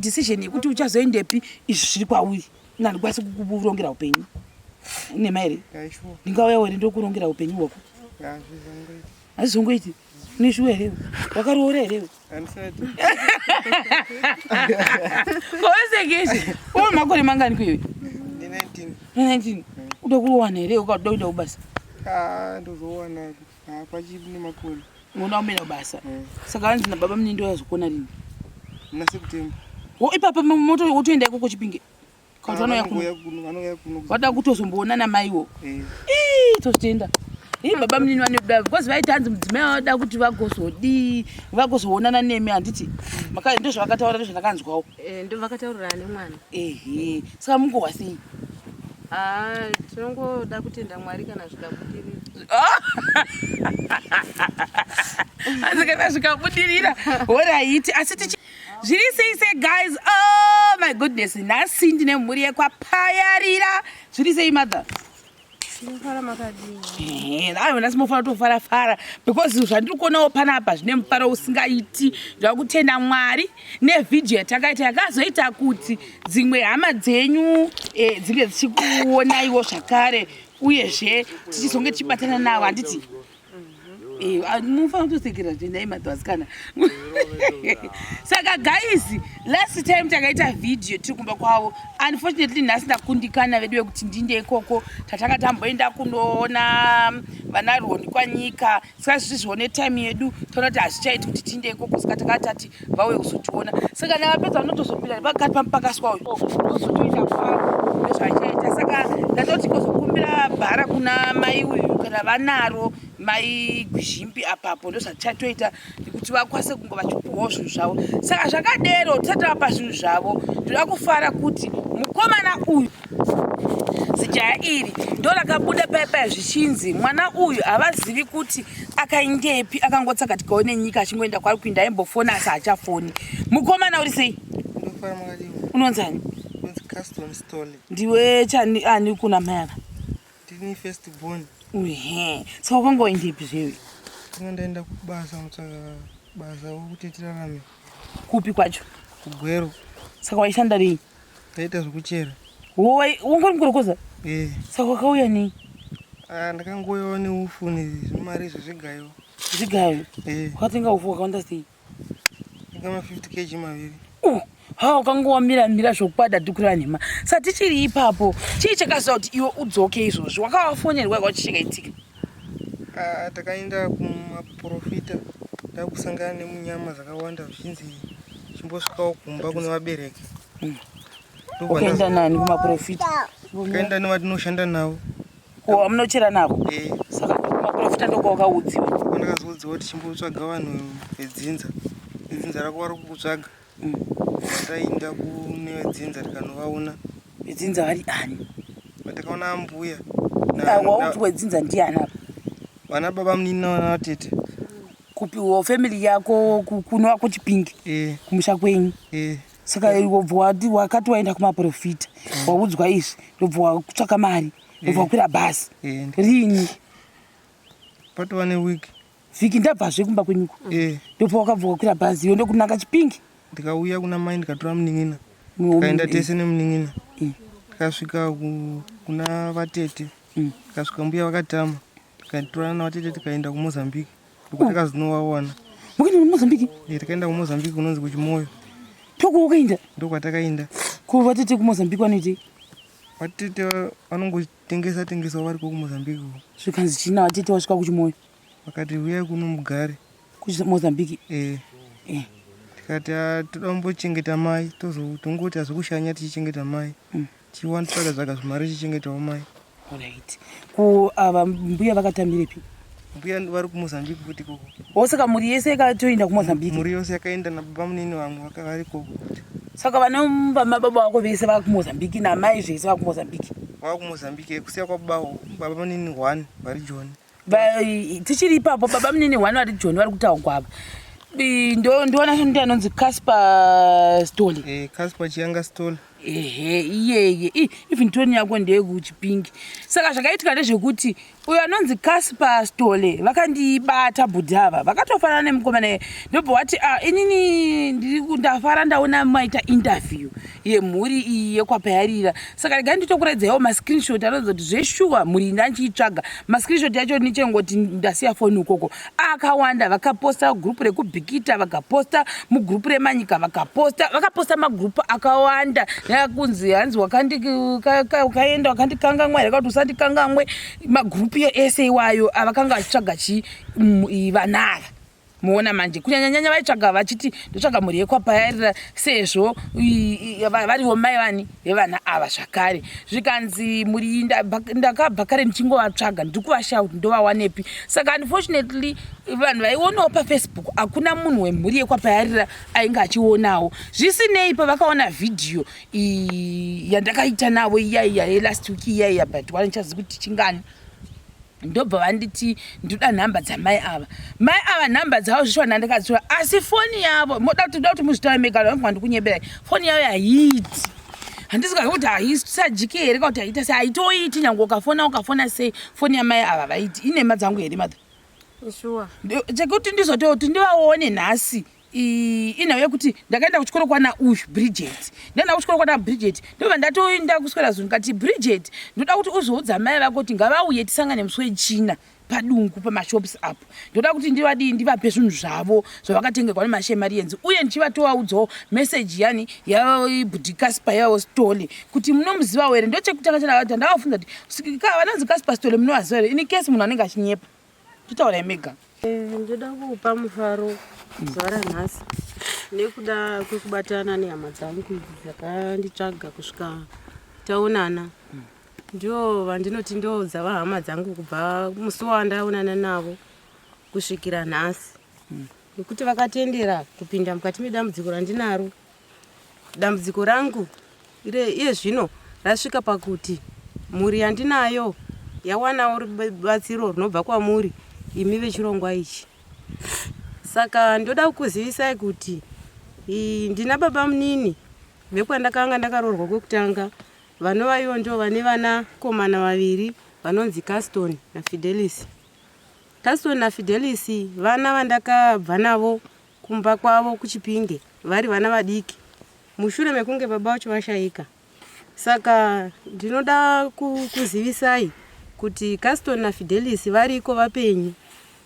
Decision yekuti uchazoendepi izvi zviri kwauri ini handikwanisi kukurongera upenyu nhema here ndingauyawo here ndokurongera upenyu hwako hazvizongoiti une shuwa here wakaroora here kosekezi une makore mangani kuiwe 19 uda kurowana here ukada kuenda kubasa ndozowana pachiri nemakore unoda kumira basa mm. saka hanzi nababa mune ndoyazokona rini muna september wo ipapa moto wotoenda ikoko chipinge kana vanouya kuno vada kutozomboona namaiwo eh. ii tozvitenda ii baba munini vanoda because vaiti hanzi mudzimai vanoda kuti vagozodii vagozoonana nemi handiti ndozvavakataura ndozvandakanzwawo eh, ndovakataurirana nemwana ehe saka mungohwa sei ah, tinongoda kutenda mwari kana zvikabudirira asi kana zvikabudirira horaiti asi tichi zviri sei sei guys oh my goodness nhasi ndine mhuri yekwapayarira zviri sei mother Tinofara makadii? Aiwa nhasi mofanira kutofara fara because zvandiri kuonawo panapa zvine mufaro usingaiti. Ndava kutenda Mwari nevhidhiyo yatakaita yakazoita kuti dzimwe hama dzenyu eh, dzinge dzichikuonaiwo zvakare uyezve tichizonge tichibatana navo handiti? Eh, ah, munofanira kutosekera zve nhai madhasikana saka guys last time takaita vhidhiyo tiri kumba kwavo unfortunately nhasi ndakundikana vedu vekuti ndinde ikoko tatanga tamboenda kunoona vana roni kwanyika saka zvizvione time yedu taona kuti hazvichaiti kuti tiinde ikoko saka takati tati vauye kuzotiona saka kana vapedza vanotozopinda pakati pamupakaswa uyu ozotoita kwavo ndozvachaita saka ndatoti kozokumbira bhara kuna mai uyu kana vanaro mai gwizhimbi apapo ndozvatichatoita kuti vakwanise kunge vachipuwawo zvinhu zvavo saka zvakadero tisati vapa zvinhu zvavo ndoda kufara kuti mukomana uyu Zijaya iri ndorakabuda paya paya zvichinzi mwana uyu havazivi kuti akaindepi akangotsakatikawo nenyika achingoenda kwaari kuinda aimbofona asi haachafoni. Mukomana uri sei? Unonzani? Ndiwe chani ani kuna mai ava? Ndini first born. Uhe. Saka wakangoendepi zvewe? Ndaenda kubasa kutsvaka basa kuti tirarame. Kupi kwacho? KuGweru. Saka waishanda rei? Ndaita zvekuchera. Wangori mukorokoza? Eh. Saka wakauya nei? Ah, ndakangouyawo neufu nezvimari izvo zvegayo. Zvigayo? Eh. Wakatenga ufu wakawanda sei? Ndakama 50 kg maviri. Ha ukangowamira mira zvokwadi ndikureva nhema. Saka tichiri ipapo, chii chakazoita kuti iwe udzoke izvozvi? Wakavafonerwa here kuti chakaitika? Ah, takaenda kumaporofita ndakusangana nemunyama dzakawanda zvichinzi chimbosvikawo kumba kune vabereki hmm. Ukaenda nani kumaporofita? Takaenda nevatinoshanda navo. Ko amunochera navo? Eh. Saka kumaporofita ndokwawakaudziwa? Ndakazoudziwa kuti chimbotsvaga vanhu vedzinza. Vedzinza rako vari kukutsvaga. Mm. Taenda kune vedzinza tikanovaona. Vedzinza vari ani? Takaona ambuya. Ah, wauti wedzinza ndiani apa? Vana baba munini navana tete. Kupiwa family yako kunova kuchipingi eh. kumusha kwenyu eh. Saka wobva wati wakati waenda kumaprofita mm. waudzwa izvi ndobva wakutsvaka mari ndobva wakwira bhazi rini? Patova newiki. Vhiki ndabvazve kumba kwenyuko ndobva wakabva wakwira bhazi iyo ndokunanga Chipingi. Ndikauya kuna mai ndikatora munin'ina tikaenda tese nemunin'ina tikasvika kuna vatete mm. tikasvika mbuya vakatama tikatorana navatete tikaenda kumozambique ndokwatakazinovawana mukaenda kumozambique eh, tikaenda kumozambique kunonzi kuchimoyo ndokwawakaenda ndokwatakaenda ko vatete kumozambique vanoitei vatete vanongotengesa tengesawo variko kumozambique zvikanzi chii navatete wasvika kuchimoyo vakati huyai kuno mugare kumozambique eh. eh. tikati ah, toda kumbochengeta mai tongoti hazvikushanya tichichengeta mai mm. Chiwani tsvaga tsvaga zvimari chichengetawo mai. Alright. Ko ava mbuya vakatamirepi? Mbuya vari kuMozambique futi ikoko. Oh, saka mhuri yese yakatoenda kuMozambique? Mhuri yose yakaenda nababa munini vamwe vari ikoko futi. Saka vana baba vako vese vari kuMozambique namai zvese vari kuMozambique? Vari kuMozambique kusiya kwababa baba munini one vari Joni. Tichiri ipapo baba munini one vari Joni vari kutaugwa apa. Ndoona ndi anonzi Casper Stole. Eh, Casper Chiyanga Stole. Ehe, iyeye. Even toni yako ndeyekuChipingi. Saka zvakaitika ndezvekuti uyo anonzi Casper Stole vakandibata bhudhi ava vakatofanana nemukomana iye ndobva wati ah, inini ndiri ndafara ndaona maita interview yemhuri iyi yekwapayarira saka regai nditokuraidzaiwo mascreenshot anoratidza kuti zveshuwa mhuri iyi ndandichiitsvaga mascreenshot yacho nichengoti ndasiya foni ukoko akawanda vakaposta group rekubhikita vakaposta mugroup remanyika vakaposta vakaposta magroup akawanda neakunzi hanzi wakaenda wakandikangamwa here kuti usandikangamwe magroup ese iwayo avakanga vachitsvaga chi vana ava muona manje kunyanyanyanya vaitsvaga vachiti ndotsvaga mhuri yekwapayarira sezvo varivo mai vani vevana ava zvakare zvikanzi mhuri iyi ndakabva kare ndichingovatsvaga ndiri kuvashaya kuti ndovawanepi saka unfortunately vanhu vaionawo pafacebook hakuna munhu wemhuri yekwapayarira ainge achionawo zvisinei pavakaona vhidhiyo yandakaita navo iya iya yelast week iya iya but wanichazivi kuti chingani ndobva vanditi ndoda nhamba dzamai ava mai ava nhamba dzavo zvishuwa ndandikadzitora asi foni yavo moda kuti ndoda kuti muzvitaure mega vangu vandikunyeberai foni yavo yahiiti handisi kazi kuti haisajiki here ka kuti haita sei haitoiti nyange ukafona ukafona sei foni yamai ava vaiti inhema dzangu here mother Shuwa. Chekuti ndizototi ndivaone nhasi inhau yekuti ndakaenda kuchikoro kwana uyu Bridget. Ndaenda kuchikoro kwana Bridget ndobva ndatoenda kuswera zunhu ndikati Bridget ndoda kuti uzoudza mai vako kuti ngavauye tisangane musi wechina padungu pamashops apo. Ndoda kuti ndivadii ndivape zvinhu zvavo zvavakatengerwa nemashemarians uye ndichivatovaudzawo message yani yabhudhi Casper yavo Stole kuti munomuzivawo here ndochekutanga chandakati ndavafunza kuti vanonzi Casper Stole munovaziva here in case munhu anenge achinyepa. Totaurai mega. Eh, ndoda kupa mufaro zuva ranhasi nekuda kwekubatana nehama dzangu idzi dzakanditsvaga kusvika taonana ndio vandinoti ndo dzava hama dzangu kubva musi wandaonana navo kusvikira nhasi nekuti vakatendera kupinda mukati medambudziko randinaro Dambudziko rangu iye zvino rasvika pakuti mhuri yandinayo yawanawo rubatsiro runobva kwamuri imi vechirongwa ichi. Saka ndoda kukuzivisai kuti ndina baba munini vekwandakanga ndakaroorwa kwekutanga vanova ivo ndivo vane vanakomana vaviri vanonzi Caston naFidelis. Caston naFidelis vana vandakabva navo kumba kwavo kuChipinge vari vana vadiki mushure mekunge baba vacho vashaika. Saka ndinoda kukuzivisai kuti Caston naFidelis variko vapenyu.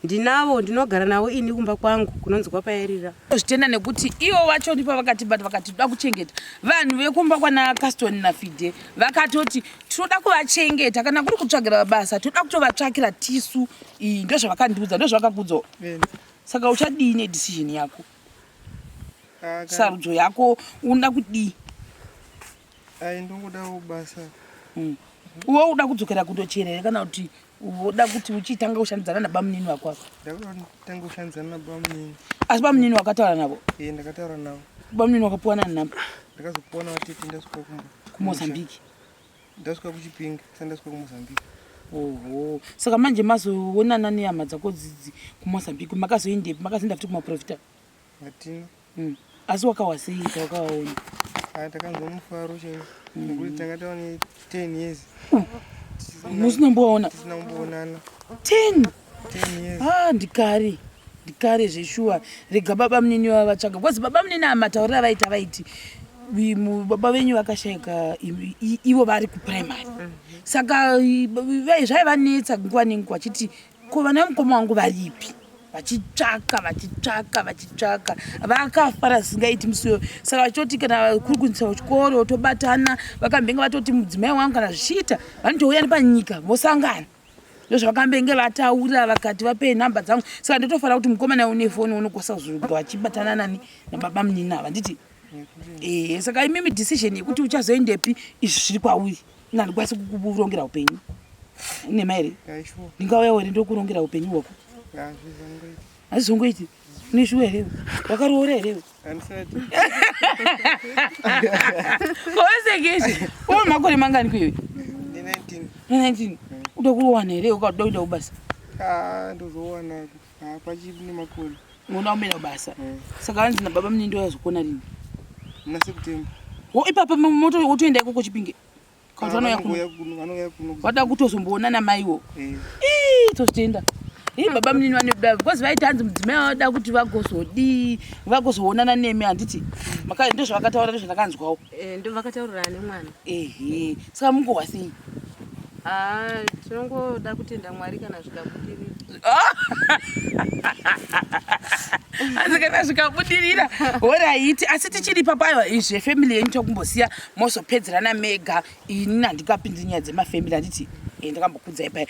Ndinavo, ndinogara navo ini kumba kwangu kunonzi kwaPayarira. Zvitenda nekuti ivo vacho ndipo vakatibata vakati toda kuchengeta vanhu vekumba kwana Caston naFide vakatoti tinoda kuvachengeta kana kuri kutsvagira basa toda kutovatsvakira tisu iyi ndozvavakandiudza ndozvavakakuudzawo Saka uchadii nedecision yako? Ah, Sarudzo yako unoda kudii? Ai ndongodawo basa. Uwe uda kudzokera kundochera here kana kuti uda kuti uchitanga kushandidzana nabamunini vako ava? Ndakuda kutanga kushandidzana nabamunini. Asi bamunini wakataura navo? Eh, ndakataura navo. Bamunini wakapuwa nani namba? Ndakazopuwa navatete ndasvika kumba. KuMozambique. Ndasvika kuChipinge, sati ndasvika kuMozambique. Oho. Saka manje mazoonana nehama dzako dzidzi kuMozambique makazoendepi? Makazoenda futi kumaprofita? Hatina. Asi wakawa sei pawakawaona? Ah, takanzwa mufaro chaiwo. Nekuti tanga tava ne 10 years. Musina kumboona? Tisina kumboonana. 10? 10 years. Ah, ndikare. Ndikare zveshuwa. Rega baba munini vavatsvaga. Because baba munini ava matauriro avaita vaiti baba venyu vakashaika ivo vari kuprimary. Saka zvaivanetsa nguva nenguva vachiti ko vana vemukoma wangu varipi? Vachitsvaka, vachitsvaka, vachitsvaka. Vakafara zvisingaiti musi uyo. Saka vachitoti kana kuri kuendesa kuchikoro tobatana. Vakambenge vatoti mudzimai wangu kana zvichiita vanotouya nepanyika vosangana. Ndozvavakambenge vataura vakati vapei nhamba dzangu. Saka ndotofanira kuti mukomana une foni unokwanisa kuzobva vachibatana nani nababa munini ava nditi. Eh, saka imimi decision yekuti uchazoendepi izvi zviri kwauri. Ini handikwanisi kukurongera upenyu. Nhema here? Ndingauyawo here ndokurongera upenyu hwako? Hazvizongoiti. Une shuwa here? Wakaroora here? Handisati. Kosekeshe. Une makore mangani kuiwe? Ndi 19. 19. Uda kurowana here ukada kuenda kubasa? Ah, ndozowana. Ah, pachiri nemakore. Unoda kumira kubasa. Saka hanzi nababa munini ndoyazokuona rini? Muna September. Wo ipapa wotoenda ikoko Chipinge. Kana vanouya kuno. Vanouya kuno. Vada kutozomboonana maiwo. Ii tozvitenda. Ii baba munini vanoda because vaiti hanzi mudzimai vanoda kuti vagozodii vagozoonana nemi handiti Maka ndozvavakataura ndozvandakanzwawo. Eh, ndovakataurirana nemwana. Ehe. Saka mungohwa sei? Ah, tinongoda kutenda Mwari kana zvikabudirira. Asi kana zvikabudirira horaiti asi tichiri ipapo aiwa izvi zvefamily yenyu tokumbosiya mozopedzerana mega ini handingapindi nyaya dzemafamily handiti eh, ndakambokudzai paya.